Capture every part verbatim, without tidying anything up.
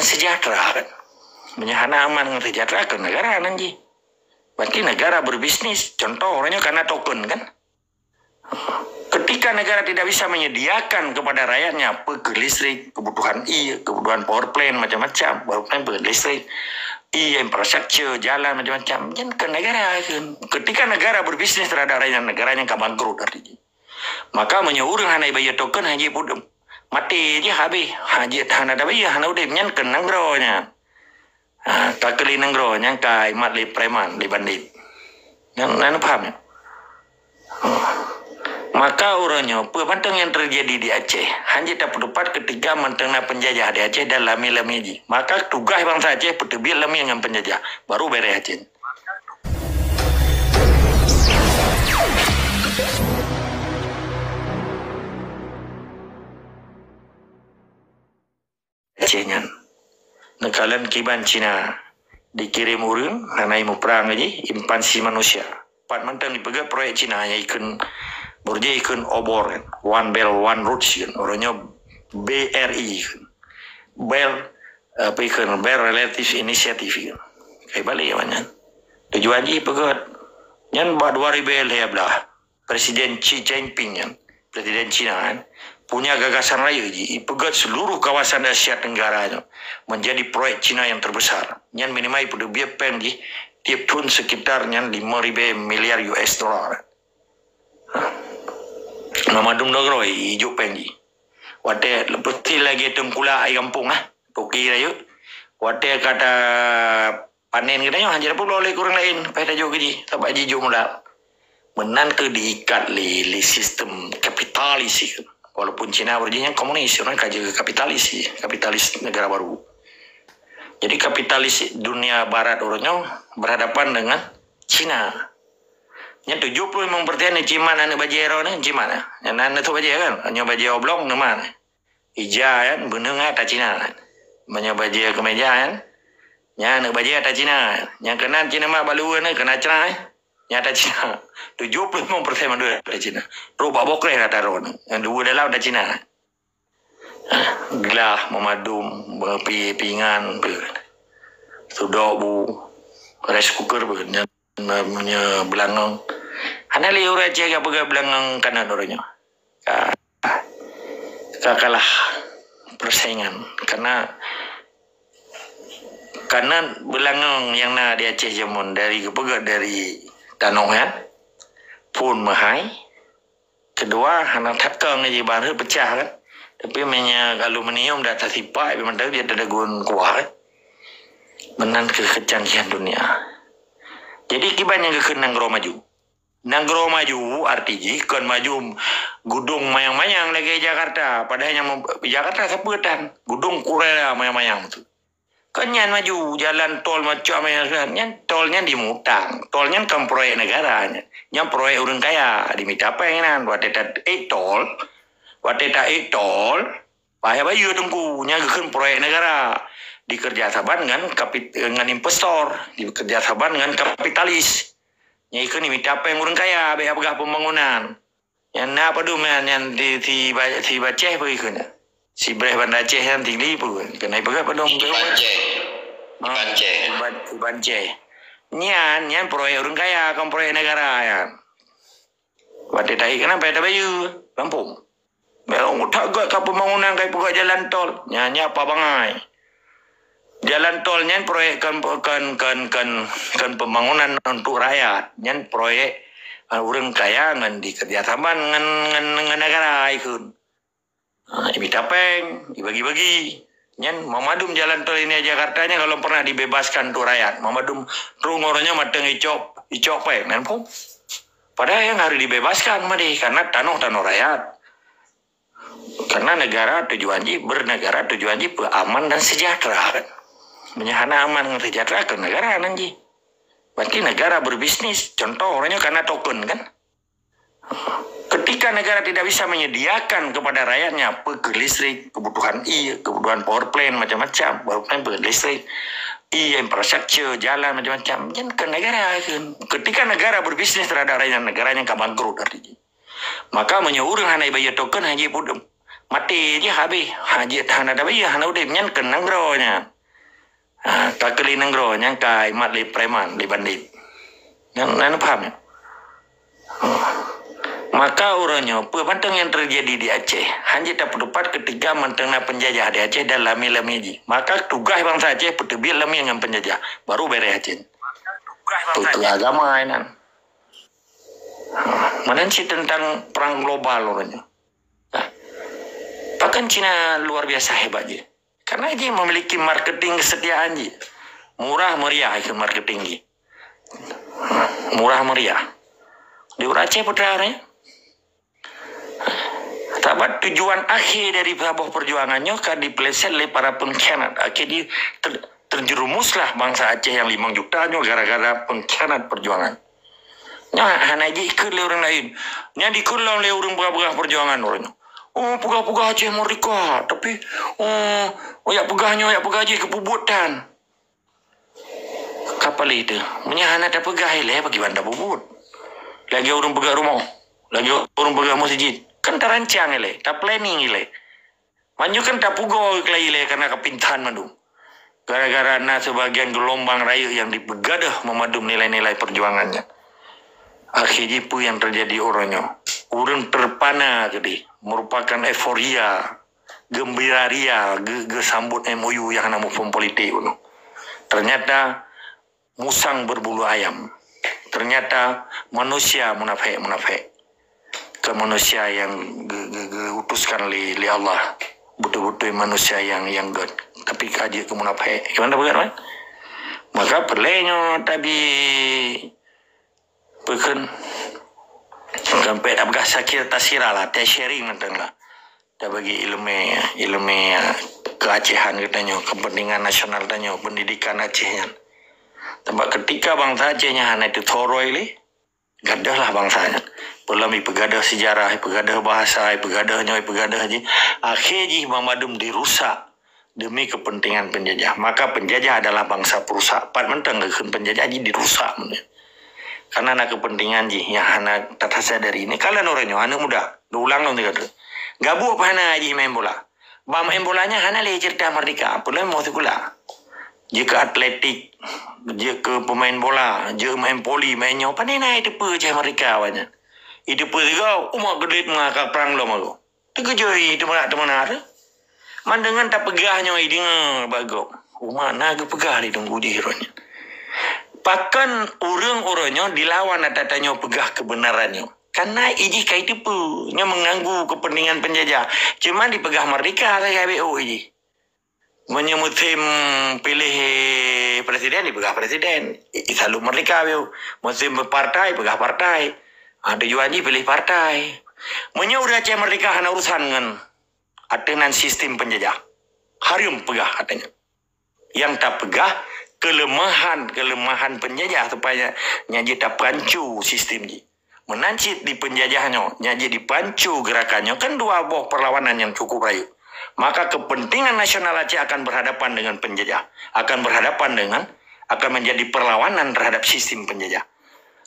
sejahtera kan. Meunyoe hana aman ngon sejahtera, keu negara nan jih. Berarti negara berbisnis, contoh, uroe nyoe kana token kan. Ketika negara tidak bisa menyediakan kepada rakyatnya apa ke listrik, kebutuhan air, kebutuhan power plant macam-macam, power plant, listrik, air, infrastruktur, jalan macam-macam, kan ke negara kan. Ketika negara berbisnis terhadap rakyat, negara nyang ka bangkrut artinya. Maka meunyoe ureuëng hana bayeue token, hana jipeuduek, maté jih habéh. Hana jih, hana tabayeue, hana udeb, nyan keu nanggroe nyan. Ha, ka keu lé nanggroe nyang ka imat lé preman, lé bandit. Nyan, nyan paham ya? Ha. Maka uroe nyoe, peue mantong nyang teujadi di Aceh, hana jih tapeuteupat ketika mantong na penjajah di Aceh dan lamé-lamé jih. Maka tugaih bansa Aceh peuteubiet lamé ngon penjajah, baru béreh Aceh. Aceh nyan. Neukalon kiban Cina dikirém ureuëng, hana imuprang lagi, invasi manusia. Pat mantong ipeugét proyek Cina nyang ikheun, beurujih ikheun obor, One Belt, One Road ikheun. Uroe nyoe B R I ikheun. Belt, apa ikheun, Belt Relative Initiative ikheun. Kai balik awak nyan. Tujuan jih ipeugét. Nyan bak dua ribu lhèe blah. Presiden Xi Jinping nyan, Presiden Cina kan, punya gagasan raya jih, ipeugét seluruh kawasan Asia Tenggara nyoe menjadi proyek Cina yang terbesar. Nyan minimal ipeuteubiet péng jih tiep thon sekitar nyan lima ribu miliar U S dollar. Mamandum nanggroe ijok péng jih. Watèe leupeusti lagèe teungkulak di gampông ah, toke rayeuk. Watèe ka ta panen geutanyoe, hana jipeubuet lé keu ureuëng laén, paih tajok keu jih, sabab jijok mula. Meunan keuh diikat lé, lé sistem kapitalis. Walaupun Cina beurujih nyan komunis, ureuëng ka jeuet kapitalis, kapitalis negara baru. Jadi kapitalis dunia barat uroe nyoe berhadapan dengan Cina. Nyan tujuh puluh lima persen ni jimat aneuëk bajèe droeneuh, jimat. Nyan aneuëk bajèe kan, nyoe bajèe oblong, neumat. Ija nyan, beuneueng nyan ata Cina nyan. Meunyoe bajèe keumeja nyan, nyan aneuëk bajèe ata Cina nyan. Nyang keunan Cina mak bak luweue nyan keuna cra nyan. Nyan ata Cina. Tujuh puluh lima persen mandum ata Cina. Trok bak bokreh ata droeneuh. Nyang dua dalam ata Cina nyan. Glah, memadum, pi-, pingan, beuh. Sudok bu, rice cooker beuh. Nyan meunyoe beulangong. Hana lé ureuëng Aceh ka peugah beulangong kanot uroe nyoe. Ka, ka kalah persaingan. Karena, karena beulangong nyang na di Aceh jameun dari, geupeugah dari tanoh nyan, phon meuhai. Kedua, hana that kong jih, bahan rhot peucah kan. Tapi meunyoe aluminium dak tasipak, mantong jih tadagun kuah kan. Meunan keuh kecanggihan dunia. Jadi kiban nyang geukheun nanggroe maju. Nanggroe maju arti jih kon maju gudong manyang-manyang lagèe Jakarta. Padahai nyang mem-, Jakarta sapeue tan? Gudong Korea manyang-manyang tu. Kon nyan maju, jalan tol macam nyan, nyan tol nyan dimutang. Tol nyan kon proyek negara nyan. Nyan proyek ureuëng kaya, dimita péng nyan. Watèe ta ék tol, watèe ta ék tol, payah bayeue teungku, nyan geukheun proyek negara. Dikerja saban ngon kapit-, ngon investor, dikerja saban ngon kapitalis. Nyan ikheun dimita péng ureuëng kaya, bèk peugah pembangunan. Nyan na padum nyan, nyan di, si Ba-, si Baceh peue ikheun nyan. Si Breh Banda Aceh nyan tinggi peue. Keuneuk ipeugah padum. Si Baceh. Ha, si Ban-, si Baceh. Nyan, nyan proyek ureuëng kaya, kon proyek negara nyan. Watèe tahi kenapa tabayeue? Gampông. Memang that gét ka pembangunan, ka ipeugah jalan tol. Nyan, nyan apa bangai. Jalan tol nyan proyek kon, kon, kon, kon, kon pembangunan untuk rakyat. Nyan proyek, eh, ureuëng kaya ngon dikerja saban ngon, ngon, ngon negara ikheun. Ha, imita péng, ibagi-bagi. Nyan memadum jalan tol ini Jakarta nyan kalau pernah dibebaskan untuk rakyat. Memadum trok uroe nyoe mantong icok, icok péng, nyan pun. Padahai nyang harus dibebaskan madeh karena tanoh-tanoh rakyat. Karena negara tujuan jih, bernegara tujuan jih peuaman dan sejahtera kan. Meunyoe hana aman ngon sejahtera, keu negara nan jih. Berarti negara berbisnis, contoh uroe nyoe kana token kan. Ketika negara tidak bisa menyediakan kepada rakyatnya apa ke listrik, kebutuhan air, kebutuhan power plant macam-macam, power plant, listrik, air, infrastruktur, jalan macam-macam, nyan keu negara kan. Ketika negara berbisnis terhadap rakyat, negara nyang ka bangkrut artinya. Maka meunyoe ureuëng hana ibayeue token, hana jipeuduek, Maté jih habéh. Ha, jeuet hana tabayeue, hana udeb. Nyan keu nanggroe nyan. Ha, ka keu lé nanggroe nyang ka imat lé preman, lé bandit. Nyan, nyan paham nyan? Ha. Maka uroe nyoe, peue mantong nyang teujadi di Aceh, hanjeuet tapeuteupat keutika mantong na peunjajah di Aceh dan lamé-lamé jih. Maka tugaih bansa Aceh peuteubiet lamé ngon peunjajah, baru bèrèh Aceh. Peue keu agama inan. Ha, meunan cit teuntang perang global uroe nyoe. Nah, pakon Cina luar biasa hebat jih? Karena jih memiliki marketing kesetiaan jih. Murah meriah itu marketing jih. Murah meriah. Di ureueng Aceh putra ni. Sabab tujuan akhir dari saboh perjuangan nyoe ka dipeleset lé para pengkhianat. Akhé jih ter-, terjerumuslah bansa Aceh nyang limong juta nyoe gara-gara pengkhianat perjuangan. Nyoe hana jiikheun lé ureueng laén. Nyan dikheun lom lé ureueng peugah-peugah perjuangan uroe nyoe. Oh, peugah-peugah Aceh merdeka, tapi, oh, yak peugah nyoe, yak peugah jih geupeubuet tan. Ka paléh teuh, meunyoe hana tapeugah ilée, pakriban tapubuet? Lagée ureueng peugah rumoh, lagée ureueng peugah meuseujid, kan tarancang ilée, taplanning ilée. Manjua kan tapugoe keu ilée kana kapintan mandum. Gara-gara na sibagian geulumbang rayeuk nyang jipeugadôh meumandum nilai-nilai peujuangan nyan. Akhé jih peue nyang teujadi uroe nyoe? Ureueng teupana keudeh, meurupakan euforia, geumbira ria geu-, geusambot M O U nyang hana muphom politik uroe nyoe. Ternyata musang berbulu ayam. Ternyata manusia munafék-munafék. Bukan manusia nyang ge-, ge-, geuutuskan lé, lé Allah. Beutôi-beutôi manusia nyang, nyang göt. Tapi ka jeuet keu munafék. Gimana bukan, kan? Maka peureulée nyoe tabi peukheun sampai tapeugah sakira tasira lah, ta-sharing mantong lah. Tabagi ileumé, ileumé keuacehan geutanyoe, kepentingan nasional tanyoe, pendidikan Aceh nyan. Sabab keutika bansa Aceh nyan hana teuthoroi lé, gadôh lah bansa nyan. Peulom ipeugadôh sejarah, ipeugadôh bahasa, ipeugadôh nyoe, ipeugadôh jih. Akhé jih banmandum dirusak demi kepentingan penjajah. Maka penjajah adalah bangsa perusak. Pat mantong geukheun penjajah jih dirusak. Karena na kepentingan jih nyang hana tatasadari. Nyoe kalon uroe nyoe, aneuk muda, geuulang lom sigoe. Gabuk pih hana jih main bola. Bak main bola nyan hana lé cerita merdeka, peulom moh sikula. Jeuet keu atletik, jeuet keu pemain bola, jeuet main voli, main nyoe, pane na iteupeue Aceh merdeka awaknyan. Iteupeue sigoe, umat geudet meuakar prang lom agoe. Teukeujoi teumeunak-teumeunak teuh. Man deungon tapeugah nyoe ideungoe bak gob. Umat na geupeugah lé Teungku jih uroe nyoe. Pakon ureueng uroe nyoe dilawan ata tanyoe peugah keubeunaran nyoe? Karena ijih ka iteupeue nyoe meunganggu kepentingan penjajah. Cuma dipeugah merdeka sagai B O ijih. Meunyoe musim piléh presiden, dipeugah presiden. I-, isalub merdeka B O. Musim partai, peugah partai. Ha, tujuan jih piléh partai. Meunyoe ureueng Aceh merdeka hana urusan ngon ateueh nan sistem penjajah. Hareuem peugah katanya. Nyang tapeugah kelemahan-kelemahan penjajah supaya nyan jeuet tapancu sistem jih. Meunan cit di penjajah nyoe, nyan jeuet dipancu gerakan nyoe, kan dua boh perlawanan nyang cukup rayeuk. Maka kepentingan nasional Aceh akan berhadapan dengan penjajah, akan berhadapan dengan, akan menjadi perlawanan terhadap sistem penjajah.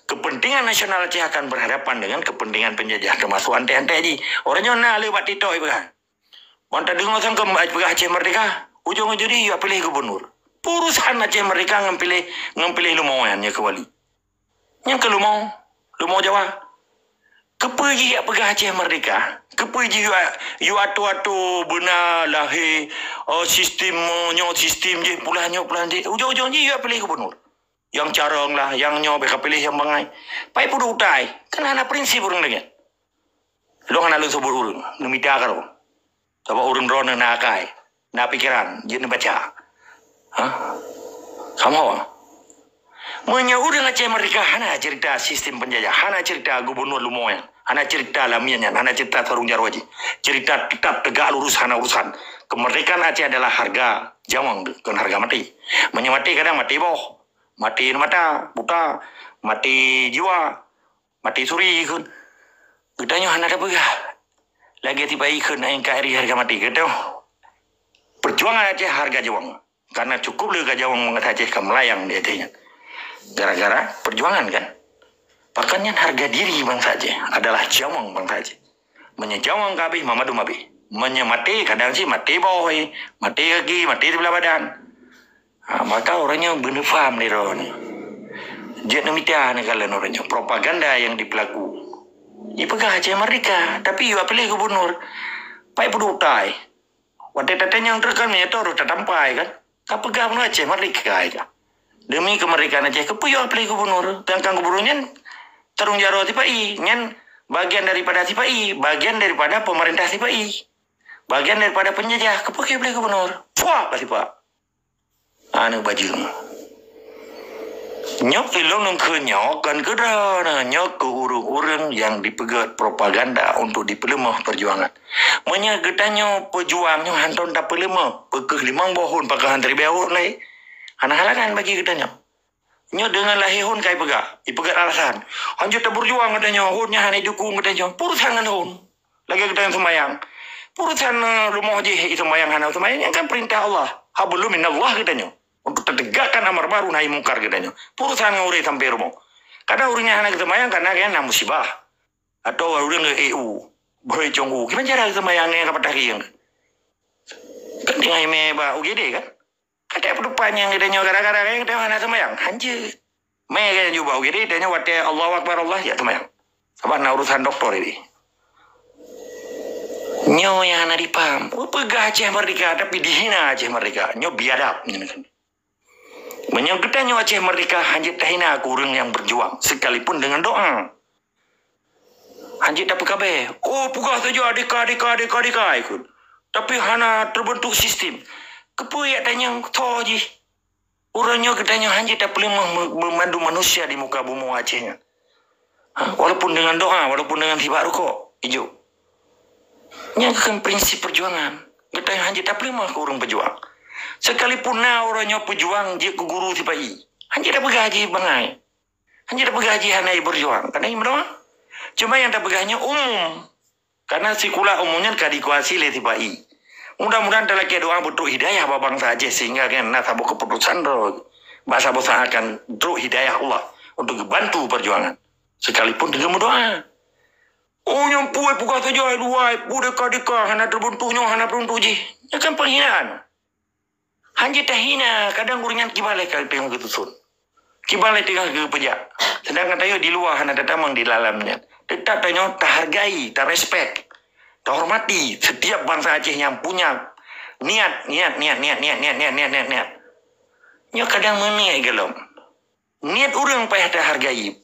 Kepentingan nasional Aceh akan berhadapan dengan kepentingan penjajah, termasuk antek-antek jih. Uroe nyoe na le bak TikTok ipeugah. Ban tadeungoe sang keumbali peugah Aceh merdeka, ujong-ujong jih ijak piléh gubernur. Peue urusan Aceh merdeka ngon piléh, ngon piléh leumo nyan nyoe keu wali. Nyan keu leumo, leumo Jawa. Keupeue jih ijak peugah Aceh merdeka? Keupeue jih ijak, ijak ato-ato beuna lahé, oh, sistem nyoe, sistem jih, pulan nyoe, pulan jih. Ujong-ujong jih ijak piléh gubernur. Nyang carông lah, nyang nyoe bèk kapiléh nyang bangai. Pai peuduek utai, kan hana prinsip ureueng lagèe nyan. Lôn hana lôn seubut ureueng, neumita karu. Sabab ureueng droeneuh na akai, na pikeran, jeuet neubaca. Hah? Kamoe. Meunyoe ureueng Aceh merdeka hana cerita sistem penjajah, hana cerita gubernur leumo nyan, hana cerita lamian nyan, hana cerita sarong jaroe jih. Cerita tetap tegak lurus hana urusan. Kemerdekaan Aceh adalah harga nyawöng, bukan harga maté. Meunyoe maté kadang maté boh. Maté mata, buta, maté jiwa, maté suri ikheun. Geutanyoe hana tapeugah. Lagèe tiba ikheun N K R I harga maté. Geutanyoe perjuangan Aceh harga jawöng. Karena cukup le ka jawöng bansa Aceh ka meulayang di Aceh nyan. Gara-gara perjuangan kan. Bahkan nyan harga diri bansa Aceh adalah jawöng bansa Aceh. Meunyoe jawöng ka habéh, mandum habéh. Meunyoe maté, kadang cit maté boh, maté gaki, maté siblah badan. Ha, maka ureuëng nyoe beuneupham lé droe nyoe. Jeuet neumita neukalon ureuëng nyoe propaganda nyang dipeulaku. Ipeugah Aceh merdeka, tapi yue piléh gubunur. Pai peuduek utai. Watée tatanyong treuk kan meunyoe roh tatampai kan. Ka peugah bunoe Aceh merdeka itu. Demi kemerdekaan Aceh, keupeue yue piléh gubunur? Sedangkan gubunur nyan tarông jaroe sipa-i, nyan bagian daripada sipa-i, bagian daripada pemerintah sipa-i. Bagian daripada penjajah, keupeue yue piléh gubunur? Puak ka sipa. Aneuk bajeueng. Nyoe ilôn ngon kheun nyoe kon keudroe na, nyoe keu ureuëng-ureuëng nyang dipeugét propaganda untuk dipeuleumoh peujuangan. Meunyoe geutanyoe peujuang nyoe hantom tapeuleumoh, peu kheueh limong boh thon pakon han ribée thon lé? Hana halangan bagi geutanyoe. Nyoe deungon lahé thon ka ipeugah, ipeugét alasan. Hanjeuet tabeujuang geutanyoe, thon nyan hana idukong geutanyoe. Peu urusan ngon thon. Lagée geutanyoe seumayang. Peu urusan, eh, rumoh jih, i seumayang hana seumayang, nyan kan peurintah Allah. Hablum minallah geutanyoe. Untuk tategakkan amar ma'ruf nahi mungkar geutanyoe. Peu urusan ngon ureuëng sampoe rumoh. Kadang ureuëng nyan hana geuseumayang karena geuh na musibah. Atawa ureuëng ngon E U, bhôi cong u. Kiban cara geuseumayang nyang ka patah rieng? Kan tinggai mé bak U G D kan? Ka tapeutupat nyang geutanyoe gara-gara nyang geutanyoe hana seumayang. Hanjeuet. Mé geutanyoe jubah U G D, tanyoe watée Allahu Akbar Allah jak seumayang. Sabab na urusan doktor ini. Nyoe nyang hana dipaham. Peugah Aceh merdeka, tapi dihina Aceh merdeka. Nyoe biadab. Meunyoe geutanyoe Aceh merdeka, hanjeuet tahina keu ureuëng nyang berjuang, sekalipun dengan doa. Hanjeuet tapeukabée, "Oh, peugah saja deka, deka, deka, deka," ikot. Tapi hana terbentuk sistem. Keupeue yak tanyong tho jih? Uroe nyoe geutanyoe hanjeuet tapeuleumoh me-, meumandum manusia di muka bumoe Aceh nyan. Ha, walaupun dengan doa, walaupun dengan sibak rukok, ijok. Nyan kan prinsip perjuangan. Geutanyoe hanjeuet tapeuleumoh keu ureuëng peujuang. Sekalipun na uroe nyoe peujuang jeuet keu guru sipa-i, hanjeuet tapeugah jih bangai. Hanjeuet tapeugah jih hana berjuang, karena imeudoa. Cuma nyang tapeugah nyoe umum. Karena sikula umum nyan ka dikuasai lé sipa-i. Mudah-mudahan talakée doa beutrok hidayah bak bansa Aceh sehingga geuhnyan na saboh keputusan droe. Bak saboh saát akan trok hidayah Allah untuk geubantu perjuangan. Sekalipun deungon meudoa. Oh, nyang peue peugah saja luwai, peue deka-deka hana teubuntuh nyoe, hana teubuntuh jih. Nyan kan penghinaan. Hanjeuet tahina, kadang ureuëng nyan kiban lé ka teungoh geutuson. Kiban lé teungoh geupeujak. Sedangkan tanyoe di luwa hana tatamong di dalam nyan. Tetap tanyoe tahargai, tarespek, tahormati setiap bansa Aceh nyang punya niat, niat, niat. Nyoe kadang meuniet gohlom. Niet ureuëng payah tahargai.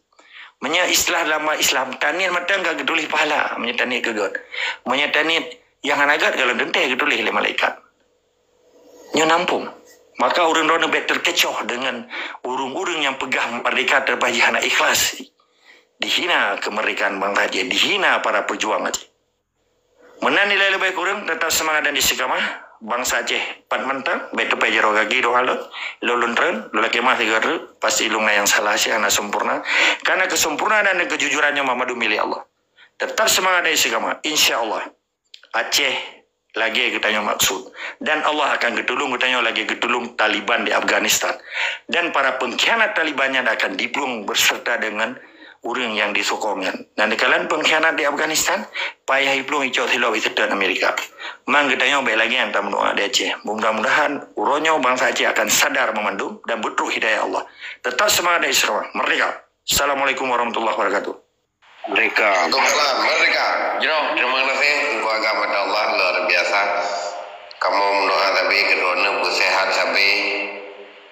Meunyoe istilah lam Islam, taniet mantong ka geutuléh pahala, meunyoe taniet keu gét. Meunyoe taniet nyang hana gét, gohlom teuntée geutuléh lé malaikat. Nyoe nampung. Maka ureuëng droeneuh bék teukecoh deungon ureuëng-ureuëng nyang peugah merdeka teubah jih hana ikhlas. Dihina kemerdekaan bansa Aceh, dihina para pejuang Aceh. Meunan nilai leubeh kureueng, tetap seumangat dan istiqamah. Bansa Aceh pat mantong, bék teupeue jaroe gaki doa lôn. Lôn, lôn treun, lôn lakée meu'ah sigoe treuk, pasti lôn na nyang salah, Aceh hana sempurna. Karena kesempurnaan dan kejujuran nyoe mandum milék Allah. Tetap seumangat dan istiqamah. Insya Allah, Aceh lagée geutanyoe maksud. Dan Allah akan geutulông geutanyoe lagée geutulông Taliban di Afghanistan. Dan para pengkhianat Taliban nyan akan diplueng berserta dengan ureuëng nyang disokong nyan. Dan dikalan pengkhianat di Afghanistan, payah iplueng icok silop iseutôt Amerika. Man geutanyoe bék lagée nyan tameudoa di Aceh. Mudah-mudahan uroe nyoe bansa Aceh akan sadar meumandum dan beutrok hidayah Allah. Tetap seumangat dan istiqamah. Merdeka! Assalamualaikum warahmatullahi wabarakatuh. Merdeka! Waalaikumsalam. Merdeka! Jroh, terima kasih. Keluarga pada Allah luar biasa. Kamoe meudoa sabe keu droeneuh beusehat sabe.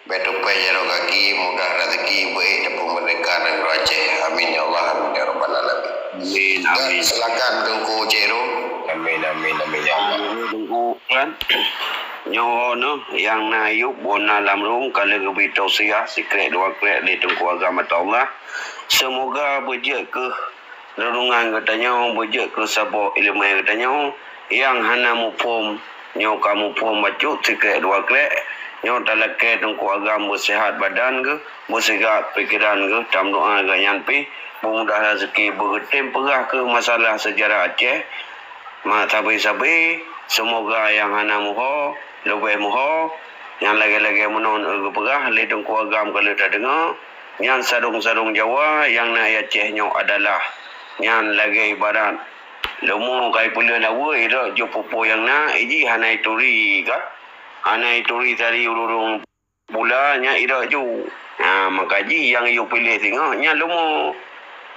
Bék teupeue jaroe gaki, mudah rezeki, beuék teupeumerdeka nanggroe Aceh. Amin ya Allah, amin ya rabbal alamin. Amin, amin. Silakan Teungku Cik Rum. Amin, amin, amin ya Allah. Teungku kan. Nyoe nyoe nyang na yup bona lam rhueng ka lheueh geubri tausiah sikrek dua krek lé Teungku Agam atau Allah. Seumoga beujeuet keuh renungan geutanyoe, beujeuet keuh saboh iéleumé geutanyoe nyang hana muphom. Nyoe ka muphom bacut sikrek dua krek. Nyoe talakée Teungku Agam beusihat badan geuh, beusihat pikeran geuh, tameudoa geuh nyan pih beumudah rezeki, beugeutem peugah keuh masalah seujarah Aceh. Mak sabe-sabe, seumoga nyang hana muho leubeh muho. Nyang lagée-lagée meunan geupeugah lé Teungku Agam ka lheueh tadeungoe. Nyan sarong-sarong Jawa nyang na i Aceh nyoe adalah, nyan lagée ibarat Leumo kai peuleueh laweue irot jok pupo nyang na, iji hana ituri ka. Hana ituri tari ureuëng pula nyan irot ju. Ha, maka jih nyang yue piléh singoh nyan leumo.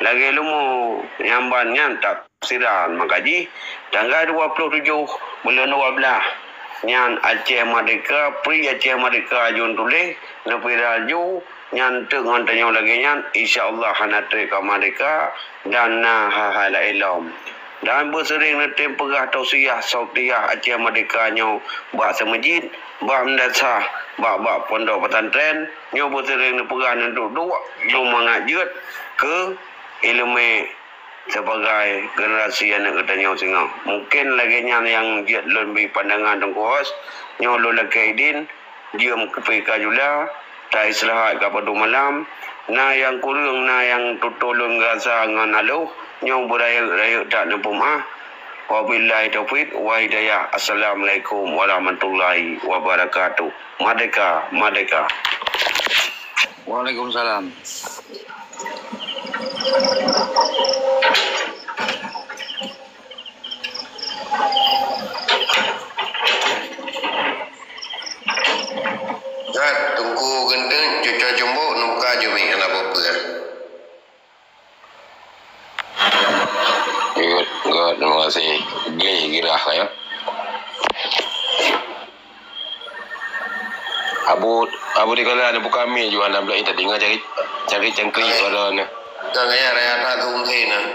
Lagée leumo nyang ban nyan tafsiran, maka jih tanggai dua ploh tujoh buleuen dua blaih nyan Aceh Merdeka, pri Aceh Merdeka jun tuléh, neupiral ju, nyan teuk ngon tanyoe lagée nyan, insya Allah hana treb ka merdeka dan na hai-hai laén lom. Dan beuseuring neutem peugah tausiah sautiyah Aceh Merdeka nyoe bak seumeujid, bak meunasah, bak-bak pondok pesantren, nyoe beuseuring neupeugah neuduek-duek jeuet mangat jeuet keu ileumé sibagai generasi aneuëk geutanyoe singoh. Mungken lagée nyan nyang jeuet lôn bri pandangan Teungku Hos, nyoe lôn lakée idin, jeuem keupeue ka jula, ta istirahat ka padum malam, na nyang kureueng, na nyang tutoe lôn rasa ngon aloh, nyoe beurayeuk-rayeuk that neupeumaah. Wabillahi taufiq wa hidayah. Assalamualaikum warahmatullahi wabarakatuh. Merdeka, merdeka. Waalaikumsalam. Gat, Teungku Geunteuet, cucoe cumbok, neubuka jeumiek hana peue-peue. Gét, gét, terima kasih. Gleh girah ka, ya. Abu, Abu di kala ada buka mi juga anak belai tadi ngah cari, cari cangkrik pada ni. Kang ya raya tak tu mungkin.